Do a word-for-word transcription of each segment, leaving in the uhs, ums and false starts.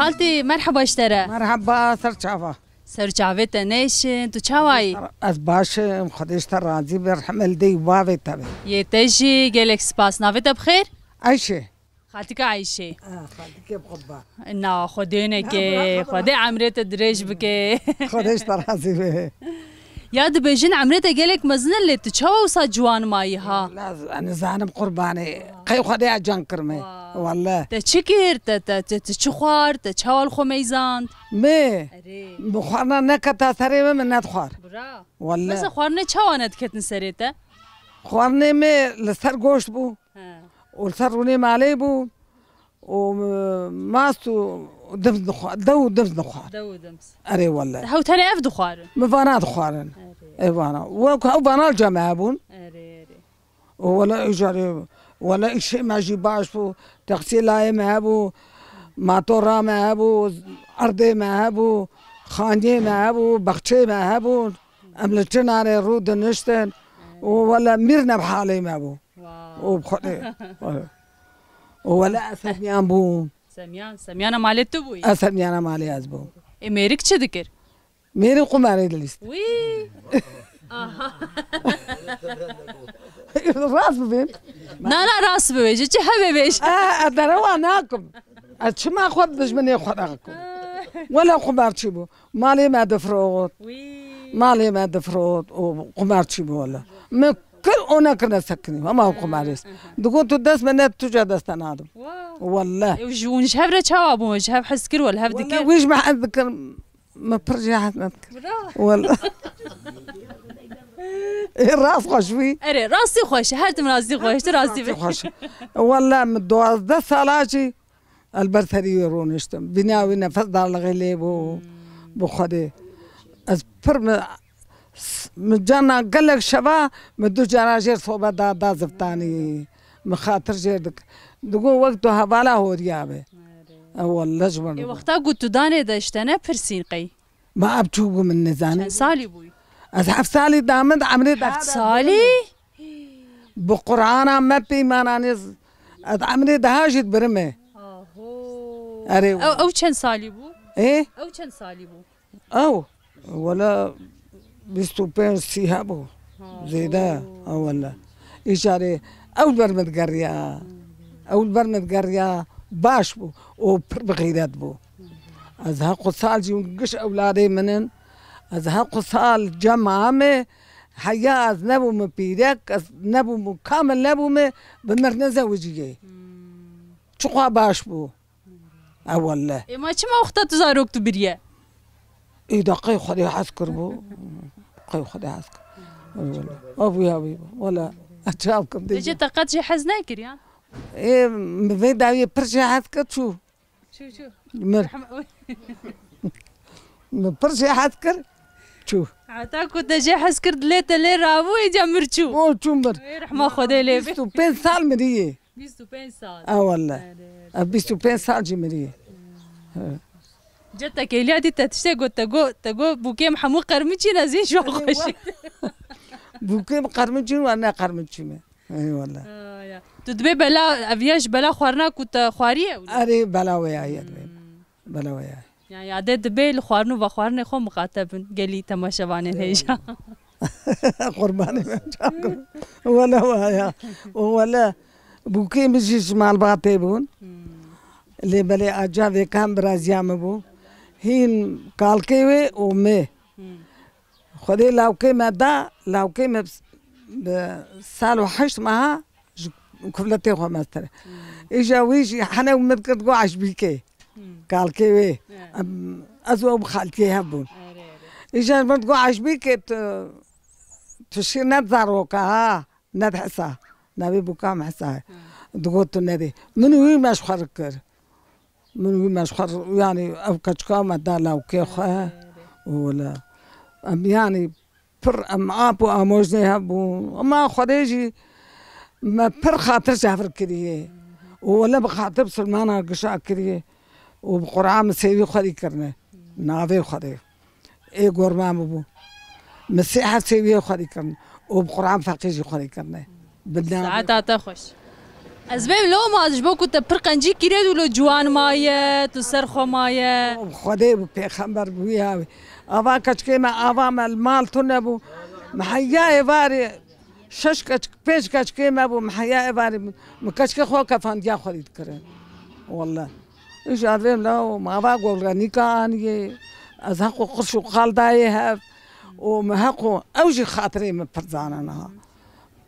Xaltî, merheba ji te re. Merheba, ser çava. Ser çavê te nêşin, tu çawa yî? Ez baş im, Xwedê ji te razî be, rehmet li dê û bavê te be. Yê te jî gelek spas. Navê te bi xêr? Eyşê. Xaltîka Eyşê. Ah, xaltîkê bi xwe ba. Na, Xwedê neke, Na, bira, bira. Xwedê emrê te dirêj bike. Xwedê ji te razî be. Ya dibêjin emrê te gelek mezin e, lê tu çawa wisa ciwan mayî ha? Wala, ez nizanim qurbanê. Qey Xwedê ya can kirme. Wa. Wala. Te çi kir? Te, te, te, te çi xwar? Te çawa li xwe meyzand? Me? Erê. Bi xwarina neketa serê me, min nedixwar. Bira. Wala. Mesela xwarinê çawa nediketin serê te? Xwarinê me li ser goşt bû. He. Û li ser rûnê malê bû. Û, e, mast û dimz dixwa-, dew û dimz dixwar. Dew û dimz. Erê wele. Hew tenê ev dixwarin? Min vana dixwarin. Erê. Ê vana. Wek ew vana li cem me hebûn. Erê, erê. Û wele îcarê, wele îşê me jî baş bû. Taksiyê layê me hebû. Matora me hebû. Erdê me hebû. Xaniyê me hebû. Bexçeyê me hebûn. Em li çinarê rû diniştin. Û wele mîr ne bi halê me bû. Wow. Û bi Xwedê. Û wele ez Semyan bûm. Semyan, Semyana malê tu bûyî? Ez Semyana malê ez bûm. Ê, mêrik çi dikir? Mêrik qumarê dilîst. Wî! Aha. Rast bibêm. Na, na, rast bibêje, çi hebe bêje. E, ez derewa nakim. Ez çima xwe bi dijminê xwe re dikim? Wele qumarçî bû. Malê me difirot. Wî. Malê me difirot û qumarçî bû wele. Min kir û nekir nesekinî. Hema qumarê. Digot tu dest me ne tu ca dest te nadim. Wa. Wele. Ew ji, hûn ji hev re çawa bûn? Ji hev hez kir wele hev Wele dikir? Wî ji me hez dikir. Me pir jê hez nedikir. Bira. Wele. Ê, rast xweş wî. Erê, rastî xweş. Her tim rastî xweş. Tu rastî Rastî bî. Xweş. Wele min duwazdeh sala jî Ez li ber serî wê rûniştim. Bîna wî nefes darlixê lê bû. Hmm. Bi Xwedê. Ez pir mi, s-, mi carna gelek şeva mi du cara jêr sobe da, da ziftanî. Mi xatir jêr dik. Digo wek tu hevala horiya be. Erê. E, welle ji min Ê, re. Wexta ku tu danê de ji te nepirsîn qey? Ma ev çû bû min nizanim. Çend salî bûyî? Ez heft salî da min, emrê de Heft salî? Bi Qur'ana me peymananê z-, ez emrê daha jî dibirime. Aho. Erê. Ew, ew çend salî bû? Ê? Ew çend salî bû? Ew, wele bîst û pênc sî hebû. Aho. Zêde, ha wele. Îcarê ew li ber min digeriya. Ew li ber min digeriya, baş bû û pir bi xîret bû. Ez heqû sal jî giş ewladê min in. Ez heqû sal cem me. Heya ez nebûme pîrek, ez nebûme kamil nebûme, bi mir nezewiciyê. Hmm. Çiqas baş bû. E welle. Ê ma çima wexta tu zarok tu biriye? Ê da qey Xwedê hez kir bû. Qey Xwedê hez kir. Ê welle. Abû ya wî bû. Welle. Çav kim Dê dê. Te qet jê hez nekir ya? Ê, mi vê dawiyê pir jê hez kir çû. Çû, çû. Mir. Rehme-, Min pir jê hez kir, çû. Heta ku te jê hez kir, dilê te lê rabû, êca mir çû. O çû mir. Ê, rehma Xwedê lê bê. Bîst û pênc sal miriyê. Bîst û pênc sal. E welle. Erê. E, bîst û pênc sal jî miriyê. He. Cetek êliya dî te tiştê got, te got, te got, bûkêm hemû qermiçî ne zî ji wan Erê, xweş. Bûkêm qermiçî wan ne qermiçî me. Eyvallah. Aya. Tu dibê bela, ev ya ji bela xwarina ku te xwariye wilo? Erê, bela wê ya ye dibê. Hmm. Bela wê ya. Ya, ya dê dibê li xwarin û vexwarinê xwe miqate bin. Gelî temaşevanên hêja. Eyvallah. Qurbanê me çakim. Wele waya. O wele bûkê min jî ji malbatê bûn. Hmm. Lê belê aca vê kam biraziya min bû. Hîn kalkê wê û me. Hmm. Xwedê lawkê me da, lawkê me bi sal û heşt meha ji kufletê xwe mestir e. Hmm. Îja wî jî hene min kir got eşbîkê. Hmm. Kalkê wê. Evet. Em, ez û ew bi xaltiyê hev bûn. Erê, erê. Îja min got eşbîkê tu, tu şîr ne zaroka ha. Nedihisa. Navê bûka min hisa. Hı. Digot tu nedê. Min û wî me ji xwe re kir. Min û wî me ji xwe re, yanî ev keçika me da lawkê xwe. Hı. Û wele. Em yanî pir em ap û amojnê hev bûn. Ema Xwedê jî me pir xatir ji hev re kiriye. Û wele bi xatir bisilmana gişa kiriye. Û bi Qur'an min sêwî xwedî kirine. Navê Xwedê. Ê gorma min bû. Min sê heft sêwiyê xwedî kirin. Û bi Qur'an feqî jî xwedî kirine. Bi navê Saeta te xweş. Ez bêm lo ma ji bo ku te pir qencî kiriye û lo ciwan maye, tu ser xwe maye. Xwedê bû pêxember bû ya wê. Ava keçikê me, ava me li mal tune bû. Me heya êvarê şeş keçik, pênc keçikê me bû. Me heya êvarê min keçikê xwe kefandiya xwe dî dikirin. Welle. Îcar vêm la û me ava golganîka aniyê. Ez heqo qirş û qal dayê hev. Û me heqo ew jî xatirê min pir zanin ha.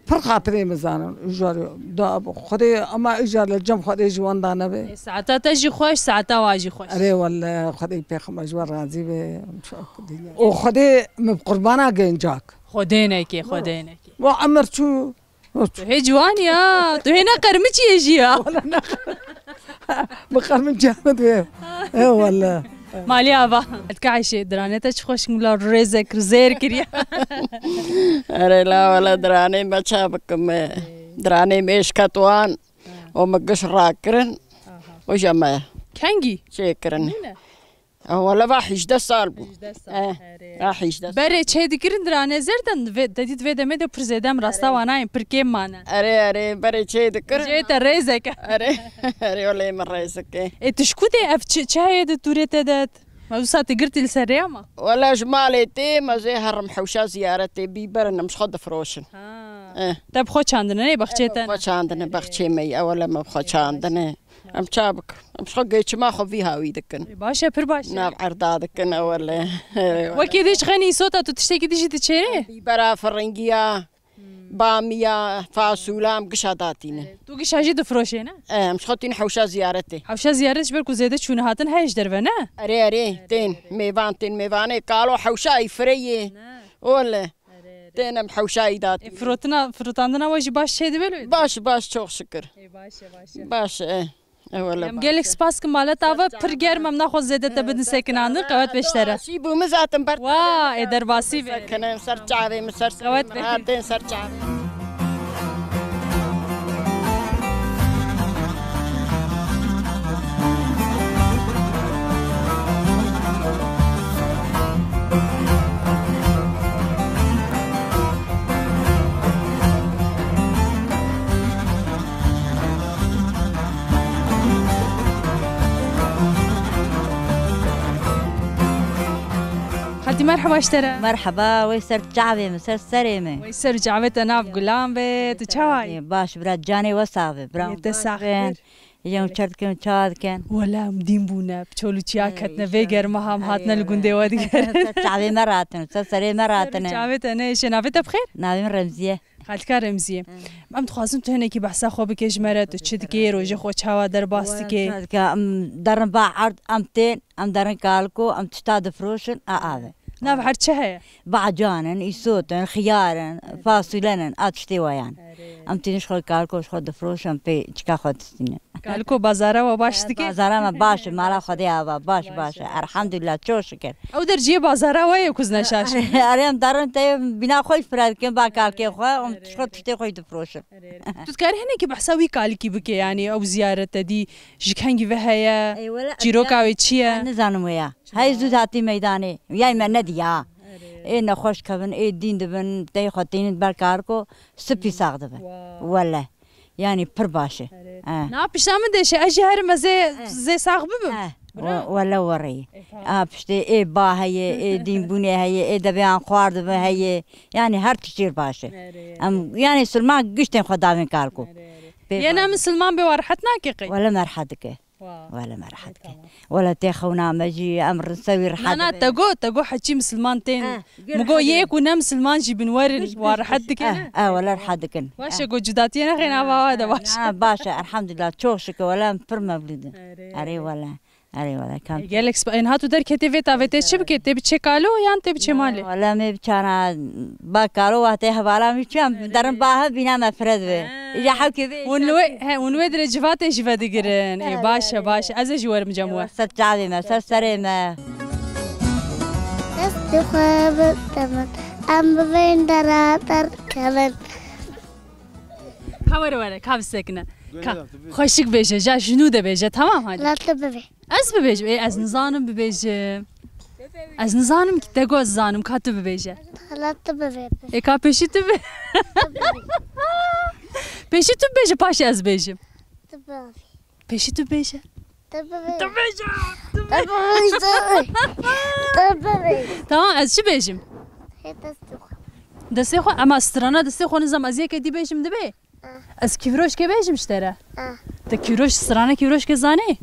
Pir xatirê min zanin. Îcar da Xwedê, ama îcar li cem Xwedê ji wan da nebe. E, saeta te jî xweş, saeta wa jî xweş. Erê welle Xwedê pêxember ji we razî be. Û Xwedê min bi qurbana gencak. Xwedê neke, Xwedê neke. Wa emir çû. Tu hê ciwan ya, tu hê ne qermiçiyê jî ya. Wala ne qermiçiyê. Bi qermiçiya min tu hê. E wala. Malê ava. Etka Ayşe, diranê te çi xweş mula rêzek zêr kiriye. Erê la wala diranê me ça bikim. Diranê mêş ket wan. O me giş rakirin. O je me. Kengî? Çêkirin. Nûne? Wele va hîjdeh sal bû. Hîjdeh sal, Eh, erê. Va hîjdeh sal. Berê çê dikirin diranê zêr de vê, te dît vê demê de pir zêde em rasta Erê. Wana yên pir kêm mane. Erê, erê, berê çê dikir. Jê te rêzeke. Erê, erê, olê min rêzeke. Ê, tu ji ku dê ev çi, çi heye di tûrê te de? Me wisa tu girtî li ser rêya ma? Wele ji malê tê, me zê herim hewşa ziyaretê bîberin, em ji xwe difiroşin. Ha. Eh. Te bi xwe çandine, nê bexçê te? Xwe çandine, bexçê me ye, wele me bi xwe çandine. Em ça bikin? Em ji xwe geçima xwe vî hawî dikin. Ê, baş e, pir baş e. Nav erda dikin ewele. Wekî dî ji xenî îsota tu tiştekî dijî diçêrê? Bîbera, firingiya, bamiya, fasûla em gişa datînin. Tu gişa jî difiroşê ne? E, em ji xwe tînin hewşa ziyaretê. Hewşa ziyaret ji ber ku zêde çûne hatin heye ji derve ne? Erê, erê, tên. Mêvan tên, mêvanê kalo hewşa îfireyê. Wele. Tên em hewşayî datî. E, firotina, firotandina we jî baş çê dibe lê? Baş, baş, çok şükür. E, baş e, baş e. Baş e. E, wele Em baş gelek e. Spas kim maleta ve pir germ em naxwe zêde te bidin sekinandin, qewet beştere. Şî bû min zaten ber. Wa, e derbasî be. Sekinim, ser çavê min, ser Qewet be. Hatin ser çavê. Xaltî, merheba ji te re. Merheba, wey ser çavê min, ser serê min. Wey ser û çavê te nav gulan be, tu çawa yî? Baş, bira, canê we sax be, bira. Yê te sax kir. Yên çer dikin, çawa dikin. Wele em dîn bûne, bi çol û çiya ketine, vê germa ham hatine li gundê we digerin. Ser çavê me ratin, ser serê me ratine. Çavê te ne, navê te bi xêr? Navê min Remziye. Xaltika Remziye. Em dixwazin tu hinekî behsa xwe bike ji me re, tu çi dikê, rojê xwe çawa derbas dikê? Çi dike, em derin ba erd, em tên, em derin kaliko, em tişta difiroşin, a ave. Nav her çi heye? Bacan in, îsot in, xiyar in, fasûlen in, a tiştê wayan. Em tînin ji xwe kaliko ji xwe difiroşin, pê çika xwe distînin. Kaliko bazara we baş dike? Bazara me baş e, mala Xwedê ava, baş, baş e. Elhamdulillah, çok şükür. Ew der cihê bazara we ye ku zine şaş. Erê, em derin te bîna xwe fira dikin, ba kalikê xwe, em ji xwe tiştê xwe difiroşin. Tu dikarî hinekî behsa wî kalikî bike, yanî ew ziyarete dî ji kengî ve heye, çîroka wê çi ye? Nizanim wê ya. Hey zû hatî meydanê. Yay me nediya. Ê nexweş kevin, ê dîn dibin, tey xwe tînin ber kariko, sipî sax dibin. Wele. Yanî pir baş e. Na pişta min de şey, ez jî herim ez ê, zê sax bibim. Wele wereyî. A piştê ê ba heye, ê dînbûnê heye, ê deveyan xwar dibe heye. Yanî her tiştî baş e. Em, yanî silman giştên xwe davên kariko. Yena min silman bê wa rehet nake qey? Wele me rehet dike. Wele me rehet ke. Wele tê xewna me jî em rinsewî rehet. Na, na, te got, te got heçî misilman tên. Min got yê ku ne misilman jî bin werin, wa rehet dikin. E, wele rehet dikin. Baş e, got cudatiyê nexên ava wa de baş. Na, baş e, elhamdulillah, çok şükür, wele em pir memnun in. Erê wele. Erê wele, kam. Gelek spa, en ha tu derketê vê tavê tê çi bike? Tê biçê kalo yan tê biçê malê? Wele me biçana ba kalo, wa tê hevala min çi em derin ba hev bîna me fire dibe. Îja hewkê vê. Hûn li wê, he, hûn li wê dirê civatê jî vedigirin. Ê, baş e, baş e. Ez ê jî werim cem we. Ser çavê me, ser serê me. Dest xwe bi temin. Em bibên dera derkevin. Ka were were, ka bisekine. Ka xweşik bêje, ja ji nû de bêje, tamam hadi. Latlı bibê. Ez bibêjim, ê, ez nizanim bibêjim. Ez nizanim ki te got ez zanim, ka tu bibêje. Latlı bibê. Ê, ka pêşî tu bi. Pêşî tu bêje, paşê ez bêjim. Tu bêje. Pêşî tu bêje. Tu bêje. Tu bêje. Tu bêje. Tu bêje. Tamam, ez çi bêjim? Destê xwe. Destê xwe, ema strana destê xwe nizam ez yekê dî bêjim dibe? Ah. Ez kîviroşkê bêjim ji te re. Ah. Te kîviroş, strana kîviroşkê zanî?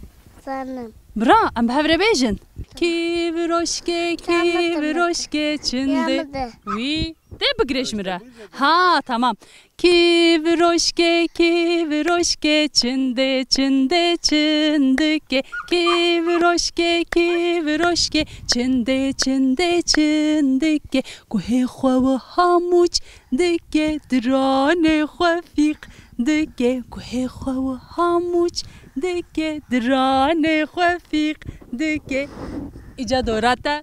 Zanim. Bira, em bi hev re bêjin. Kîviroşkê, kîviroşkê çinde. Wî. Tê bigire ji min re. Ha, tamam. Kîviroşkê, kîviroşkê, çinde, çinde, çindike. Kîviroşkê, kîviroşkê, çinde, çinde, çindike. Guhê xwe wiha mûç dike, diranê xwe fîq dike. Guhê xwe wiha mûç dike, diranê xwe fîq dike. Îca dora te.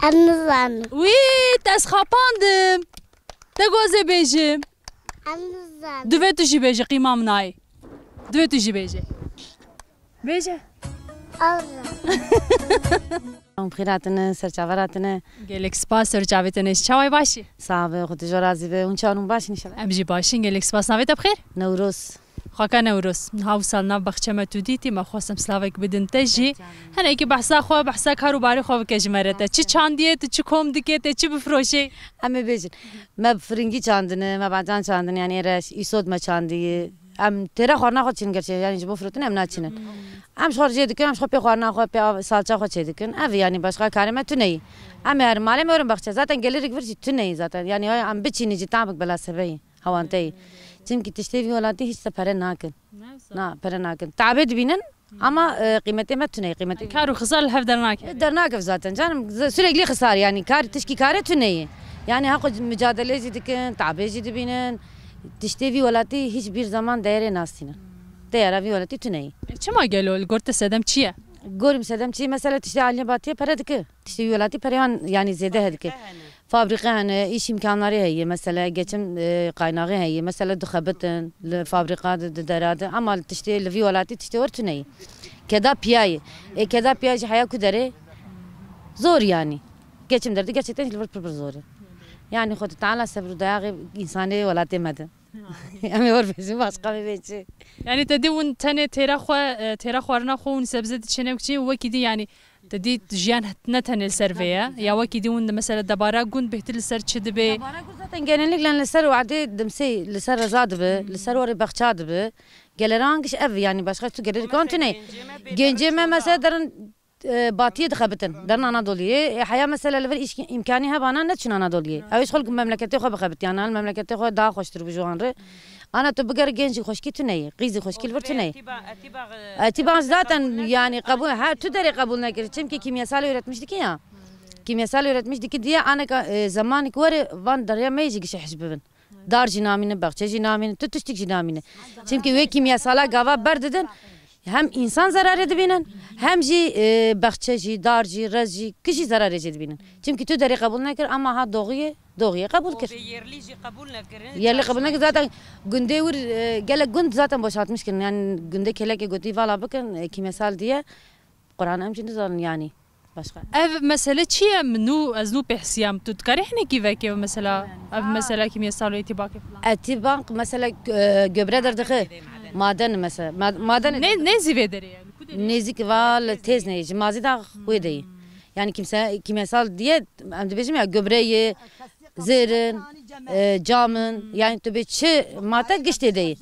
Em nizanin. Wî, te ez xapandim. Te goze bêjim. Em nizanin. Divê tu jî bêje, qîma min nayê. Divê tu jî bêje. Bêje. Allah. Em xêr hatine, serçave hatine. Gelek spas, serçavê te ne. Çawa yî, baş î? Sax be, Xwedê ji we razî be. Hûn çawa in, baş in înşallah? Em jî baş in, gelek spas. Navê te bi xêr? Newroz. Xaka Newroz, niha wisa li nav baxçe me tu dîtî, me xwest em slavek bidin te jî. Hinekî behsa xwe, behsa kar û barê xwe bike ji me re te. Çi çandiye, tu çi kom dike, te çi bifroşê? Em ê bêjin. Me bi firingî çandine, me bacan çandine, yanî êre îsot me çandiye. Em têra xwarina xwe çin gerçê, yanî ji bo firotin em naçinin. Em ji xwe re jê dikin, em ji xwe pê xwarina xwe, pê av-, salça xwe çêdikin. Ev e, yanî başqa karê me tune ye. Em ê herin malê me werin baxçe. Zaten gelêrek vir jî tune ye zaten. Yanî em biçînin jî tabik bela seve ye. Hewante ye. Çimkî tiştê vî welatî hiç de pere nakin. Na, pere nakin. Tabê dibînin ama, e, qîmetê me tune ye, qîmetê. Kar û xisar li hev dernake. E, dernake zaten canım. Z-, sürekli xisar yani. Kar, tişkî kare tune ye. Yani haqo mücadele jî dikin, tabê jî dibînin. Tiştê vî welatî hiç bir zaman değerê nastînin. Değera vî welatî tune ye. E, çima gelo? Li gor te sedem çi ye? Gorî min sedem çi ye? Mesela tiştê aliyê batiye pere dike. Tiştê wî welatî pereyan yani zêde he dike. Fabrîqe hene, îş îmkanlarî heye, mesela geçim, e, qaynaxê heye, mesela dixebitin, li fabrîqa di, di dera de, ama tiştê li vî welatî tiştê wer tune ye. Keda piya ye. Ê keda piya jî heya ku derê zor yanî. Geçim derdi gerçekten ji li vir pir pir zor e. Yani Xwedê Teala sebr û dayaxê însanê welatê me de. Em ê wer bêjin, başqa bê çi? Yani te dî hûn tenê têra xwe, e, têra xwarina xwe hûn sebze diçêne û çi wekî dî yani Te dî jiyan ne tenê li ser vê ye. Ya wekî dî hûn di mesela debara gund bêhtir li ser çi dibe? Debara gund zaten genellikle li ser wadê dimsê, li ser reza dibe, li ser warê bexça dibe. Geleran giş ev yani başka tu gelerek an tune. Gencê me mesela derin, e, batiyê dixebitin, derin Anadoluyê. E, heya mesela li vir îş imkanî hebana ne çin Anadoluyê. Ew ê ji xwe li memleketê xwe bixebit yani, memleketê xwe daha xweştir bi ji wan re. Ana tu biger genc jî xweşkî tune ye, qîz jî xweşkî li vir tune ye. Etîba, etîba, e, Etîba zaten yani qebûl, her tu derê qebûl nekir. Çimkî kîmyasal üretmiş dikî ya. Kîmyasal üretmiş dikî diye aneka, e, zemanik were van derya me jî gişe hej bibin. Dar jî namîne, baxçe jî namîne, tu tiştik jî namîne. Çimkî wê kîmyasala gava berdidin, hem însan zerarê dibînin, hem jî, e, baxçe jî, dar jî, rez jî, kişî zerarê jê dibînin. Çimkî tu derê qebûl nekir, ama ha doğiyê, doğiyê qebûl kir. Yerlî jî qebûl nekirin. Yerlî qebûl nekir. Zaten gundê wir, e, gelek gund zaten boşaltmış kirin. Yani gundê kelekê gotî vala bikin, e, kîmyasal diye. Quran em jî nizanin yani. Başka. Ev mesele çi ye? Min nû, ez nû pê hesiyam. Tu dikarî hinekî vekê mesela, ev mesela kîmyasal û etîbakê falan? Etîbak mesela, e, göbre derdixe. Maden mesela. Ma-, maden. Ne, ne zî vê derê ye? Li ku derê ye? Nêzîk va li têz neyê. Ji mazî da xwê de ye. Yani kimse, kîmyasal diye, em dibêjim ya, göbre ye, zêr in, e, cam in. Yani tu bê çi mate giştê de ye.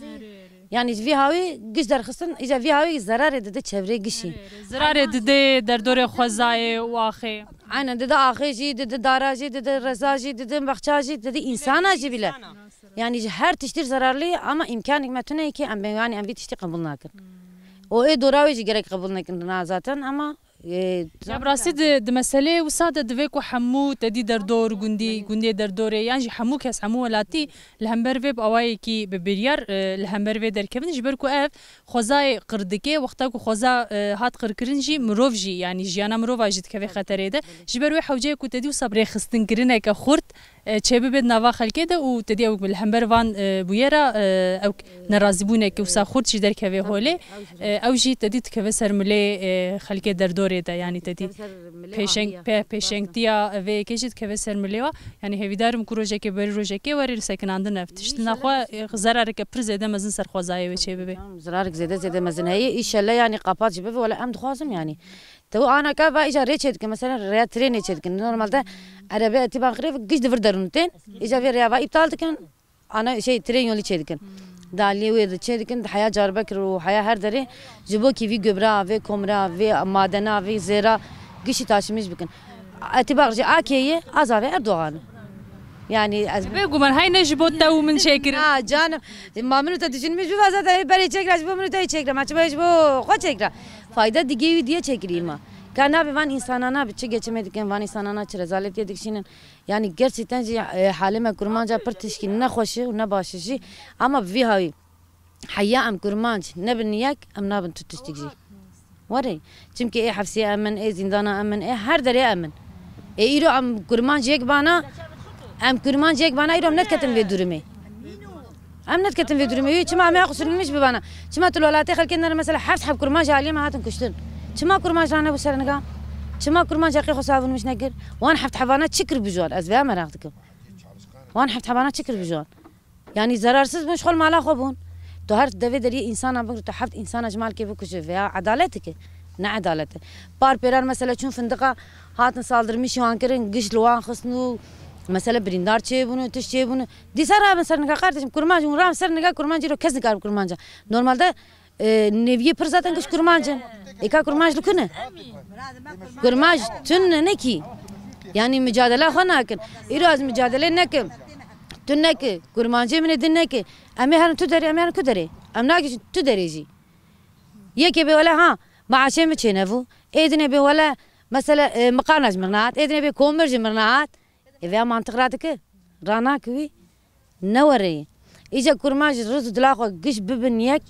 Yani ji vî hawî giş derxistin, îca vî hawî zerarê dide çevrê gişî. Zirarê didê derdorê xwezayê û axê. Aynen, dide axê jî, dide dara jî, dide reza jî, dide baxça jî, dide însana jî bile. Yani ji her tiştî zararlî ama îmkanek me tune ki em bê, yani em vî tiştî qebûl nakin. O ê dora wê jî gerek qebûl nekin na zaten ama, e, Ya bi rastî di, di meseleyê wisa de divê ku hemû te dî derdor, gundî, gundiyê derdorê yan jî hemû kes, hemû welatî li hember vê bi awayekî bi biryar, e, li hember vê derkevin, ji ber ku ev xwezayê qir dike, wexta ku xweza, e, hat qirkirin jî mirov jî, yanî jiyana mirova jî dikeve xeterê de. Ji ber wê hewce ye ku te dî wisa bi rêxistinkirineke xurt E, çêbibe di nava xelkê de û te dî ew li hember van, e, bûyera, e, ew nerazîbûneke wisa xurt jî derkeve holê. E, ew jî te dî dikeve ser milê, e, xelkê derdorê de, yanî te dî pêşeng-, pê-, pêşengtiya vê yekê jî dikeve ser milê wa. Yanî hêvîdar im ku rojekê berî rojekê were sekinandin ev tişt. Naxwe, e, zerareke pir zêde mezin ser xwezayê wê çêbibe. Zirarek zêde zêde mezin heye. Înşellah, yanî qapat jî bibe, wele em dixwazim, yanî. Te û anaka va îca rê çêdikin, mesela rêya trênê çêdikin. Normalde erebe Etîban Xirê giş di vir derûn tên. Îca vê rêya va îptal dikin. Ana şey, trên yolî çêdikin. Di aliyê wê de çêdikin, di heya Carbekir û heya her derê ji bo kî vî gubra, vê komra, vê madena, vê zêra gişî taşimîş bikin. Etîban jî akê ye, azavê Erdogan. Yani ez Bê guman, hay ne ji bo te û min çêkirin. Ha, canım. Ma min û te düşünmüş biba zaten hep berê çêkira, ji bo min û te çêkira. Ma çi bo ji bo xwe çêkira. Fayda digê wî diye çêkirî ma. Ka nabe van insanana bi çi geçimê dikin, van insanana çi rezaletiyê dikişînin. Yani gerçekten jî, e, halê me kurmanca pir tişkî ne xweş e û ne baş e jî. Ama bi vî hawî. Heya em kurmanc nebin yek, em nabin tu tiştik jî. Were, çimkî ê hefsiyê em in, ê zîndana em in, ê her derê em in. Ê îro em kurmanc yek bana, em kurmanc yek bana îro em nediketin vê durumê. Em nediketin vê durumê. Wî çima em ê xusulînmiş bibana? Çima tu li welatê xelkê nere mesela heft heb kurmanc aliyê me hatin kuştin? Çima kurmanc ranebû ser niga? Çima kurmanc heqê xwe savûnmiş nekir? Wan heft hebana çi kir bi ji wan? Ez vêya meraq dikim. Wan heft hebana çi kir bi ji wan? Yanî zerarsız bûn, ji xwe li mala xwe bûn. Tu her devê deriyê însana bigir, tu heft însana ji malkê bikuje, veya edalet dike? Ne edalet e. Par pêran mesela çûn findiqa, hatin saldırmişî wan kirin, giş li wan xistin û mesela birîndar çêbûn û tişt çêbûn. Dîsa rabin ser nika, kardeşim, kurmanc hûn rabin ser nika, kurmanc îro kes nikare bi kurmanca. Normalde, e, nêviyê pir zaten giş kurmanc in. Êka kurmanc li ku ne? Kurmanc tune ne kî. Yanî micadela xwe nakin. Îro ez micadele nekim. Tu neke, kurmancê min ê din neke. Em ê herin tu derê, em ê herin ku derê? Em nagihîjin tu derê jî. Yekê bê wele ha, maaşê min çênebû. Ê dinê bê wele, mesela, e, miqarna ji min nehat. Ê dinê bê komir ji min nehat. Ê vêya mantiq radike? Ranake wî. Ne were yê. Îca kurmanc ji riz û dila xwe giş bibin yek.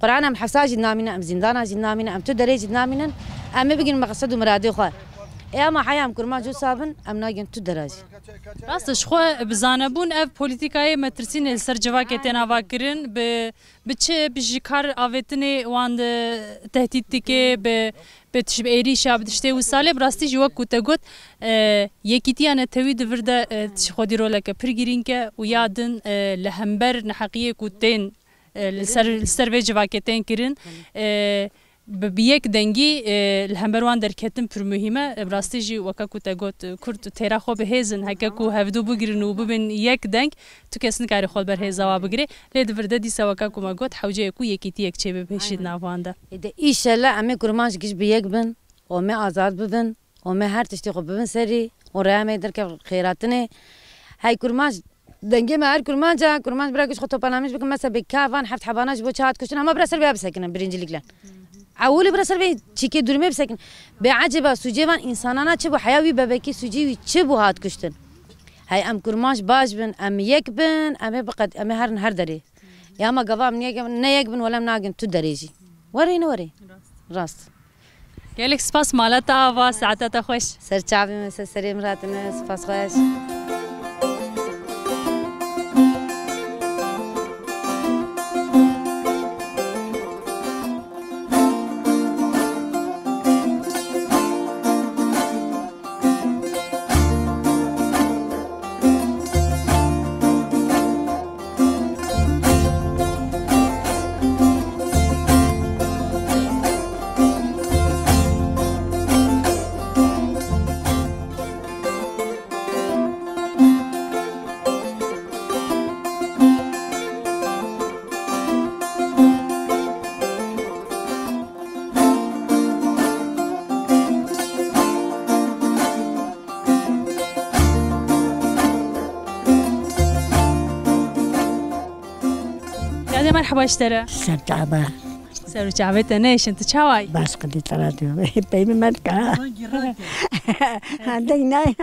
Quran em hefsa jî namîne, em zîndana jî namîne, em tu derê jî namînin. Em ê bigin meqsed û miradê xwe. Ê ama heya em kurmanc wisa bin, em nagin tu dera jî. Rast e, ji xwe bi zanebûn ev polîtîkayê metirsînê li ser civakê tên avakirin, bi, bi çi, bi ji kar avêtinê wan de tehdît dike, bi, bi tişt, bi êrîşa, bi tiştê wisa lê bi rastî jî wek ku te got, e, yekîtiya netewî di vir de, e, tişt xwedî roleke pir girîng e û ya din, e, li hember neheqiyê ku tên, e, li ser, li ser vê civakê tên kirin, e, bi, bi yek dengî, e, li hember wan derketin pir muhîm e. E, bi rastî jî weke ku te got, e, Kurd têra xwe bi hêz in, heke ku hevdu bigrin û bibin yek deng, tu kes nikare xwe li ber hêza wa bigire. Lê di vir de dîsa weke ku me got, hewce ye ku yekîtiyek çêbe pêşî di nav wan de. Ê de îşellah em ê kurmanc giş bi yek bin û me azad bibin. Û me her tiştê xwe bibin serî û rêya me derkev xêratinê. Hey kurmanc, dengê me her kurmanc e, kurmanc bira giş xwe toparlamiş bikin. Mesela bê ka van heft hebana ji bo çi hat kuştin, hema bira ser vêya bisekinin birincilikle. Ewilî bira ser vê çîkê durumê bisekinin. Bê ecêba sûcê van însanana çi bû? Heya wî bebekî sûcê wî çi bû hat kuştin? Hey em kurmanc baş bin, em yek bin, em ê biqet, em ê herin her derê. Ya ma gava em ne yek, ne yek bin, wele em nagin tu derê jî. Werê ne werê? Rast. Gelek spas, mala te ava, saeta te xweş. Ser çavê min, ser serê min ratine, spas xweş. Yadê, merheba ji te re. Ser çava. Ser û çavê te neyşin, tu çawa yî? Baş, Xwedê te razî be. Peymî me dika. Deng nayê.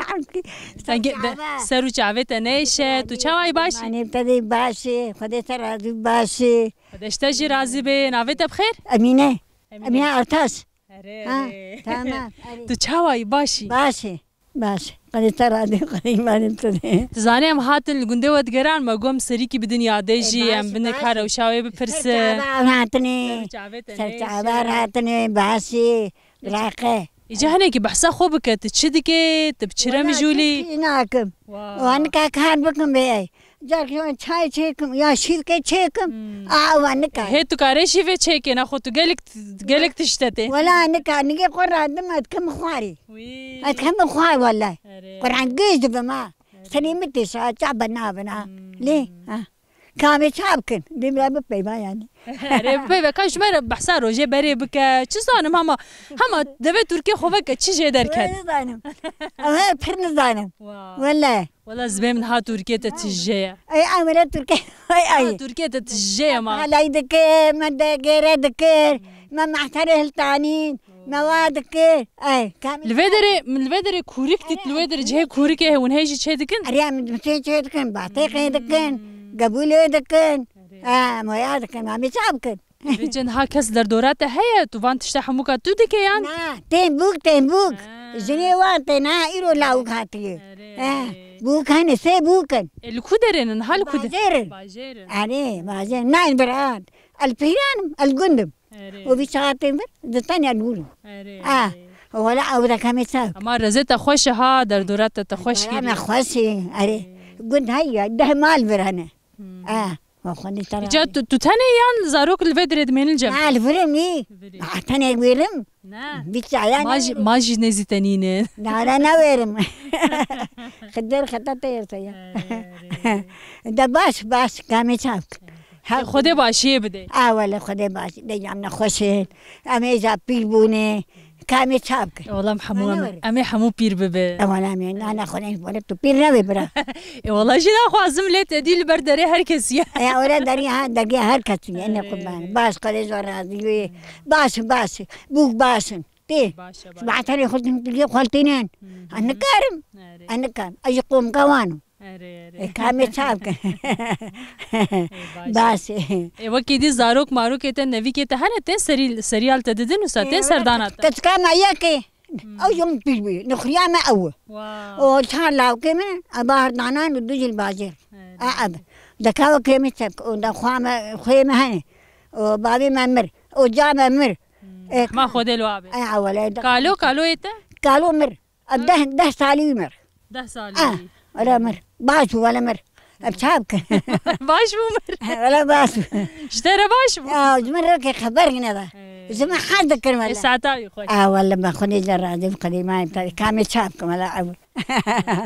Ser û çavê te neyşe, tu çawa yî, baş î? Manê te dê baş e, Xwedê te razî, baş e. Xwedê ji te jî razî be, navê te bi xêr? Emîne. Emîne. Emîne Ertaş. Erê, ha, erê. Tamam, erê. Tu çawa yî, baş î? Baş e. Baş. Qedê te radê, qedê îmanê te dê. Tu zanî em hatin li gundê we digeran, me got em serîkî bidin yadê jî, baş, em bin baş. Ka rewşa wê bipirsin. Ser çava hatine. Ser çavê te neyşe. Ser çava hatine, başî. Raqe. Îca hinekî behsa xwe bike, tu çi dikê, tu bi çi re mijûlî? Wala, çi nakim. Wow. Wan nika kar bikim bê ey. Carkî wan çay çêkim, ya şîvke çêkim. Hmm. A, wan nika. Hê tu karê şîvê çêkê, naxwe tu gelek, gelek tişte tê. Wala nika, nigê xwe radim, ez dikim xwarî. Wî. Ez dikim xwar wele. Erê. Quran gêj dibim ha. Erê. Serê min têşa, ça bena bena. Hmm. Lê, ha. Kamê çav kin, dê bira bipeyva yanî. Erê, bipeyve, ka ji me re behsa rojê berê bike, çi zanim hema, hema devê Tirkiyê xwe veke, çi jê derket. Wê nizanim. Ew her pir nizanim. Wow. Wele. Wela zibê min ha Tirkiyê te tije ye. Ey, emre Tirkiyê, ay, ay. Ha, Tirkiyê te tije ye ma. Halay dikir, me de gêre dikir, me mehterê hiltanîn. Me wa dikir. Ey, kamî. Li vê derê, li vê derê kûrik dît, li vê derê cihê kûrikê hûn hê jî çê dikin? Erê, em çê çê dikin, batê qê dikin, gebûlê dikin. Erê. Em waya dikin, em ê çav bikin. Vê çend ha kes derdora te heye, tu van tişta hemûka tu dike yan? Na, tên bûk, tên bûk. Ha. Jinê wan tên, ha, îro lawik hatiye. Erê, erê. Bûk hene, sê bûk in. E, li ku derê ne, ha li ku derê? Bajêr in. Bajêr in. Erê, bajêr. Nayên biran. El pîran im, el gund im. Erê. Û vî çaxê tên vir, di tenê li wir im. Erê, ah, erê. Wela ew de kamê çav. Ama rezê te xweş e ha, derdora te, te xweş kiriye. Me xweş e, erê. Erê. Gund heye, deh mal vir hene. Hmm. Ah, we xwendî te. Îca tu, tu tenê yan zarok li vê dirê dimênin cem? Na, li vir im î. Li vir î. Ah, tenê wêrim. Ne. Vî çaya ma jî, ne. Ma jî nêzî te nîne. Na, na, ne wêrim. Xidir xeta te yese ya. Erê, erê. De baş, baş, kamê çav. He, Xwedê başiyê bide. A wele Xwedê baş. De em nexweş in. Em ê ja pîr bûne. Ka em ê çav bikin? Wela em hemû, em, em ê hemû pîr bibin. E, wela em ê, na, na, Xwedê, wela tu pîr nebî bira. E, wela jî naxwazim lê te dî li ber derê her kesî ye. E, wela derê ha, derê her kesî ye. Ene qurban. Baş, Xwedê ji we razî wê. Baş, baş. Bûk baş in. Tê. Baş e, baş. Ji baterê xwe din tu yê xweltînin. Hı hı. Ez nikarim. Erê. Ez nikarim. Ez ji qomka wan im. Erê, erê. E, ka em ê çav bikin? Ê, baş e. Baş e. Ê, wekî dî zarok marokê te, nevîkê te hene, tên serî-, seriyal te didin wisa, tên serdana te? Keçika me yekê. Hmm. Ew jî min pîr bûye. Nixuriya me ew e. Wow. Û çar lawkê min, e, bahardanan û du jî li bajêr. Erê. E, ev. Deka wekê min çek, û de xwa me, xwê me hene. Û bavê me mir. Û ca me mir. Hmm. E, ma Xwedê li wa be. E, ewele. Kalo, kaloyê te? Kalo mir. Ev deh, deh salî wî mir. Deh salî wî. Ah, wele mir. Baş bû, wele mir. Ev çav bikin? Baş bû mir. He, wele baş bû. Ji te re baş bû? Ya, ji min re ke xeber yine de. Ee. Ji min hez dikir wele. E, saeta wî xweş. Ah, wele me Xwedê ce razî bi qedîmayê te. Kamê çav bikin wele ew.